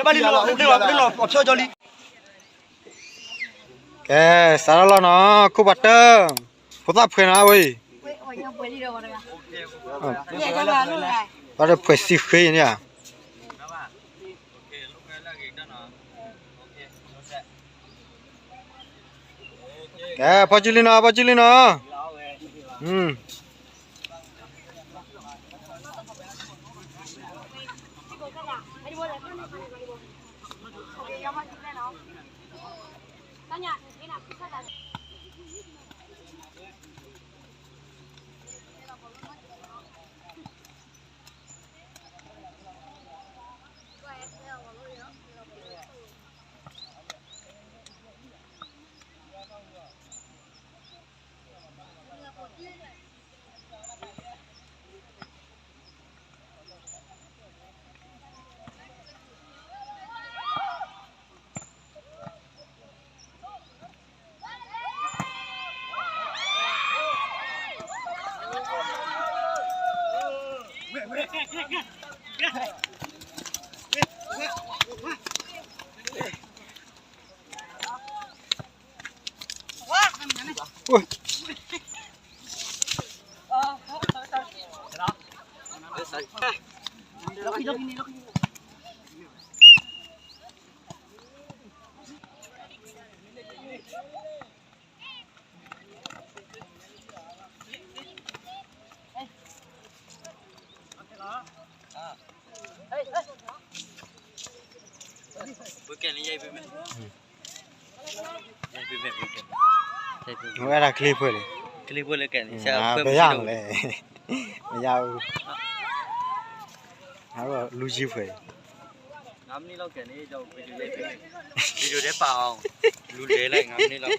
ပၢ်လံလီၤ ပၢ်လံလီၤ အဖျီၣ်ကၠီလံ. ကဲ စးထီၣ်လီၤနီၤ ခိၣ်ပှၤတၢၢ် ဖိသၣ်ဖှဲးနီၤဝဲအံၤ ဘၣ်ဒီးဖှဲးစံဃ့အံၤန့ၣ်ဧါ. ကဲ ဖီကၠံလံနီၤ ဖီကၠံလံနီၤ.ဝဲဒၣ်ချ့ဖှဲးလံ, ချ့ဖှဲးလၢကဲန့ၣ် ပယၣ်လဲၣ်, ပယၣ်အူ, လူယံၤဖှဲး, ငါမနုၤလီၤကဲန့ၣ်, ဝံၤဒိၣ်ဒဲးပာ်အီၤ, လူလဲၤလၢငါမနုၤလီၤ.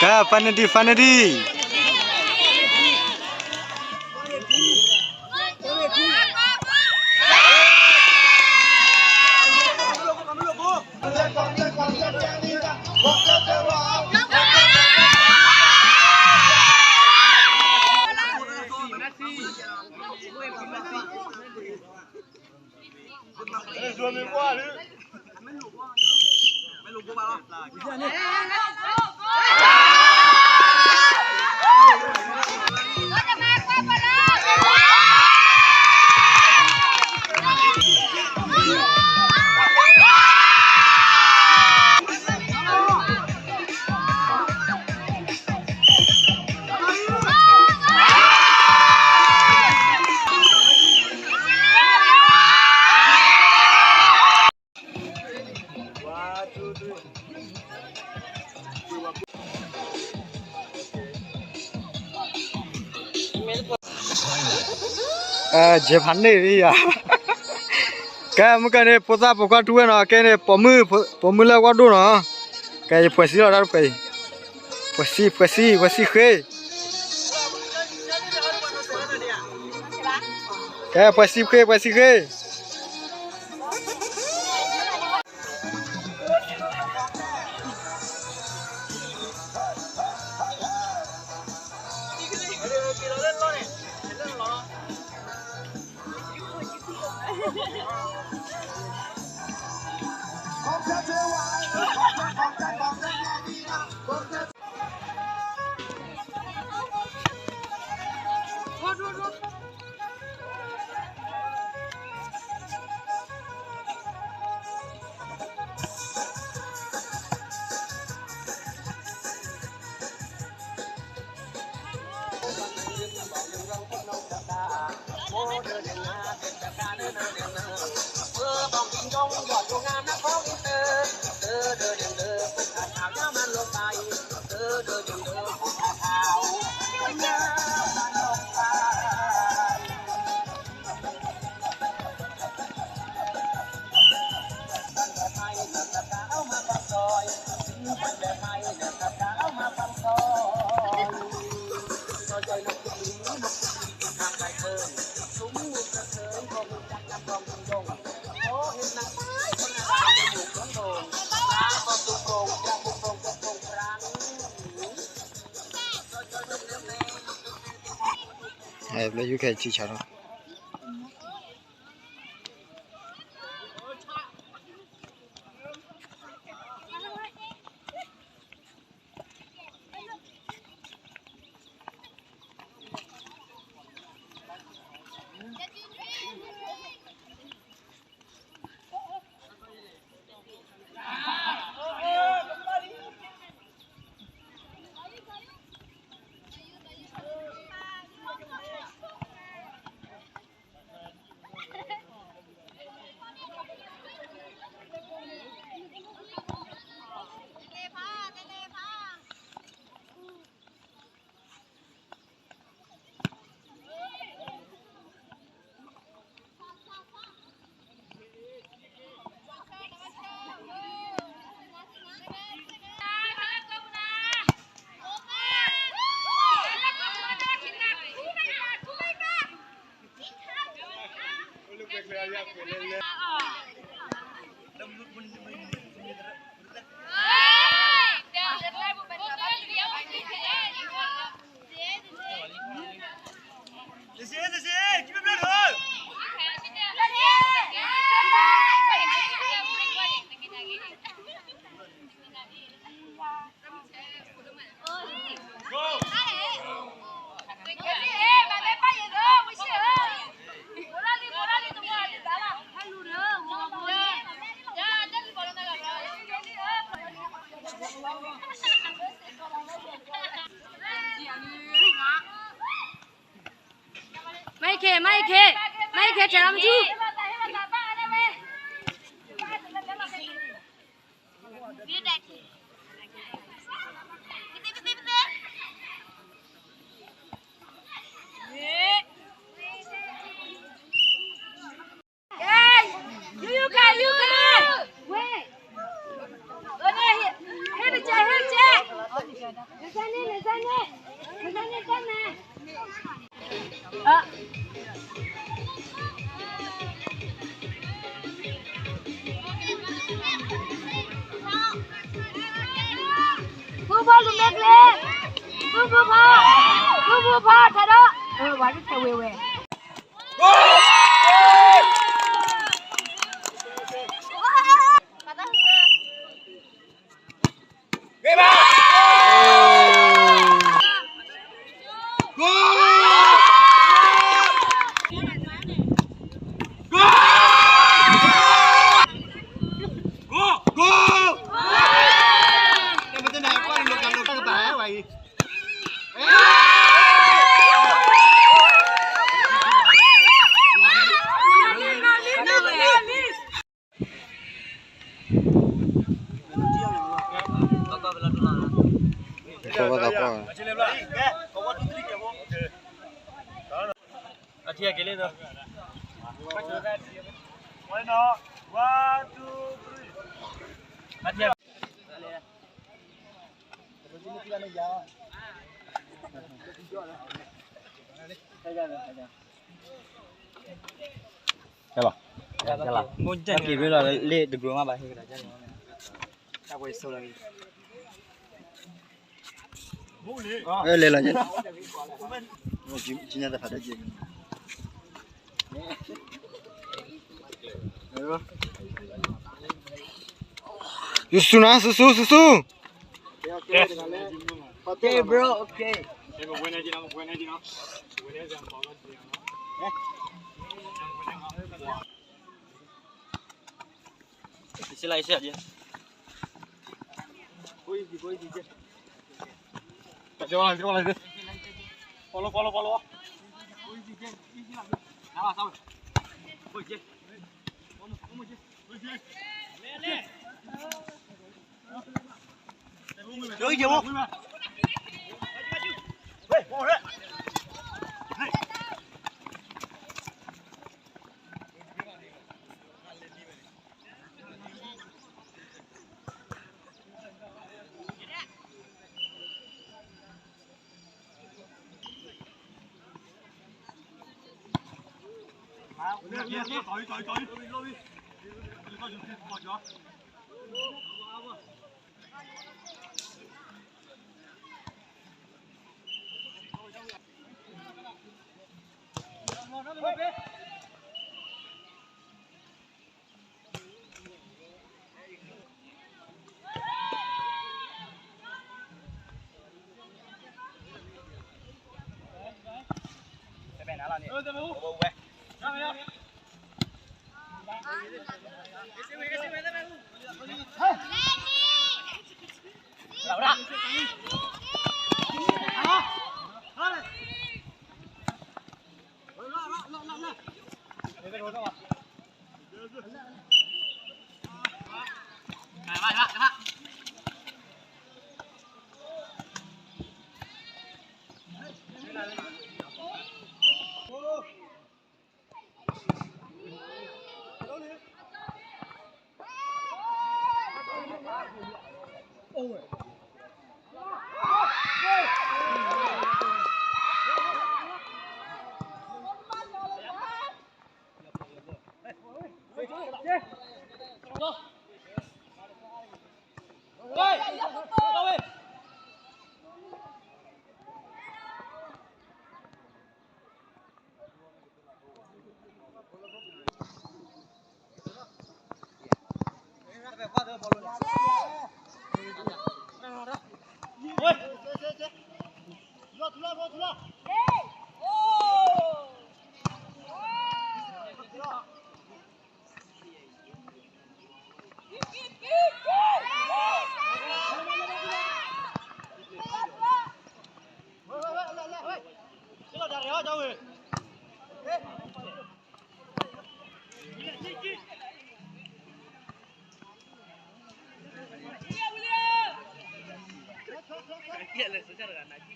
ကဲ penalty, penalty. ကဲ မုၢ်ကဲန့ၣ် ဖိသၣ်ပိာ်ခွါတူၢ်ဝဲနီၤ, ကဲန့ၣ် ပိာ်မုၣ်, ပိာ်မုၣ်လၢအဂီၢ်ဒိၣ်နီၤ, ကဲ ယဖှဲးစံလီၤတၢ်တဖှဲးအံၤ, ဖှဲးစံ, ဖှဲးစံ, ဖှဲးစံဃ့, ကဲ ဖှဲးစံဃ့, ဖှဲးစံဃ့. အဲ ဘျီယူၤခဲဆံဆၢလီၤ. မ့ၢ်ခဲ, မ့ၢ်ခဲ ဆဲးလီၤမထူၣ်. Football လူမ့ၢ်ကျဲ, football ဖီ, football ဖီ ထဲးဒီး, ဝဲ ဝဲ ထဲးဝဲ ဝဲ. ကဲလီၤ, ကဲလီၤ, ကဲလီၤ, လ့ၣ်တကြိးမးဘၣ်, လဲၤလီၤ, ဆူၣ်ဆူၣ်နၤ, ဆူၣ်ဆူၣ်, ဆူၣ်ဆူၣ်. Okay, bro, okay. Follow, follow, follow.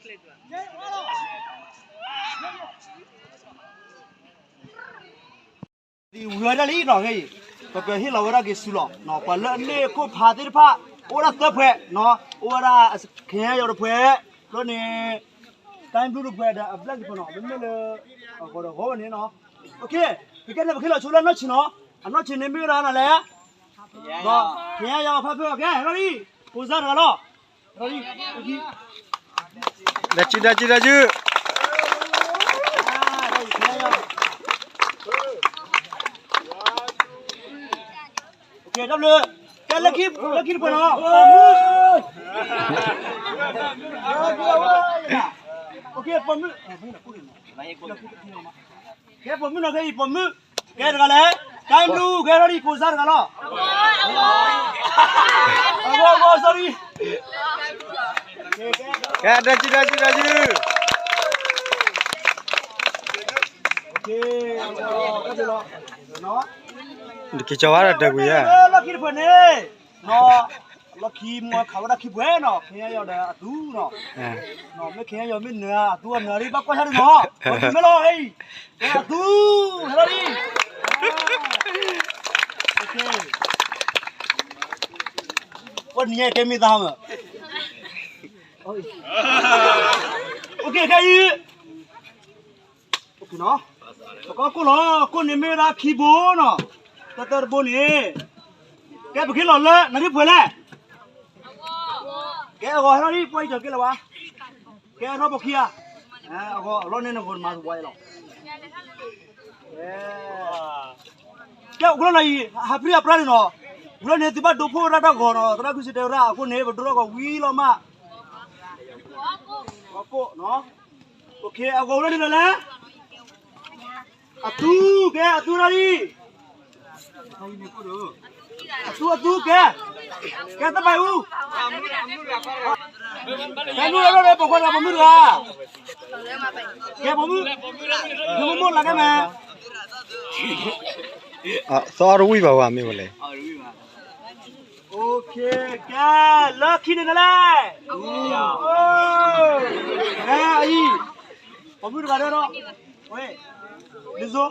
ဝံၤဝဲဒၣ်လံနီၤ, ခဲအံၤ ပကဟ့ၣ်လီၤဝဲဒၣ်က့ၤဆူလီၤ. ပှၤလၢအန့ၢ်ခိၣ်ဖးသ့ၣ်တဖၣ် အိၣ်ဝဲဒၣ်သၢဖှဲး, အိၣ်ဝဲဒၣ် ခဲအံၤယီၤတဖှဲး, ဒီးန့ၣ် တၢ်ဘျုးတဖှဲးဒီးအဘျၣ်ကံၤဖှဲးနီၤ, မ့မ့ၢ်လၢ အဂီၤဒီးဂီၤဝဲန့ၣ်နီၤ. ပကဲန့ၣ် ပကဟ့ၣ်လီၤဆိလၢအနီၢ်ဆံးနီၤ, အနီၢ်ဆံးန့ၣ်မ့ၢ်ဝဲဒၣ်နၤလဲၣ်, ခဲအံၤယီၤဖးဖှဲး, ကဲ ဟဲလီၤလံ, ကိးစၢ်တဂၤလီၤ. တၢ်စု တၢ်စု တၢ်စု. လၢခံတဖှဲးနီၤ, ပိာ်မုၣ်, ပိာ်မုၣ်, ကဲပိာ်မုၣ်နီၤ, ခဲအံၤပိာ်မုၣ်, ကဲတဂၤလဲၣ်, ကဲဘျုး, ကဲထီၣ်ဒံးကိးစၢ်တဂၤလီၤ. အဂီၢ်အဂီၢ် sorry. ကဲ တၢ်စု တၢ်စု တၢ်စု. နက့ၤကၠီၤဝါဒီးတၢ်ကွံာ်ဧါ, လီၢ်ခံတဖှဲးန့ၣ်, လီၢ်ခံမ့ၢ်ခးဝဲဒၣ်ခံဖှဲးနီၤ, ခဲအံၤယီၤဒီးအသူနီၤ, မ့ၢ်ခဲအံၤယီၤမ့ၢ်နၢၤအသူအနၢၤလံ ဘၣ်ကွၢ်ဆၣ်ဒ်နီၤ, မ့ၢ်လီၤ, အသူ, ဟဲလီၤလံ. ဝဲနံၤညါကဲမ့ၢ်သးမး, ခဲအံၤ ပကကိၣ်လီၤ, ကိၣ်န့ၣ်မ့ၢ်ဝဲဒၣ်ခံဘိနီၤ, တၢ်တၢတဘိန့ၣ်, ကဲပက့ၤလီၤလၢနၢ်ရံၣ်ဖှဲးလဲၣ်, ကဲအဂီၤဟဲထီၣ်ဒံး ပှၤအံၤကၠီၤက့ၤလၢၤဝါ, ကဲထီၣ်ပိာ်ခံဂၤ, အဂီၤလီၤန့ၣ်နဂီၤမၤသဝီအံၤလီၤ. ကဲ ဝံၤလီၤနီၤအံၤ ဟးပြံဟးပြါန့ၣ်နီၤ, ဝံၤလီၤန့ၣ် သုဘၣ်ဒိဖှိၣ်ဝဲဒၣ်တၢ်ဂီၤနီၤ, သရၣ်ခုစံးတဲဝဲဒၣ် အဃိန့ၣ် ပဒိထီၣ်ဂီၤဝံၤလီၤမး, ဂီၤကိၣ်နီၤ, အဂီၤဝံၤလီၤန့ၣ်လဲၣ်, အသူ, ကဲအသူထီၣ်ဒံး, အသူ အသူ ကဲ, ကဲတဘၣ်အူ, ကဲမုၢ်လၢပိာ်ခွါလၢပိာ်မုၣ်တဂၤ, ကဲပိာ်မုၣ်, ကဲမိၢ်မိၢ်လၢကဲမဲာ်, သီအီၣ်တဝံၣ်ဘၣ်ဝဲမ့ၢ်ဝဲလဲၣ်, ကဲ, လၢခံန့ၣ်နလဲၣ်, အံၤ, ပိာ်မုၣ်တဂၤဒီး, ဒ်သိး,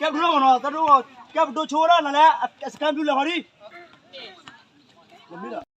ကဲပဒိၣ်နီၤ, ကဲပဒိၣ်ဆိဝဲဒၣ်နၤလဲၣ်, အစကဲဘျုးလဲၤဃီၤဒံး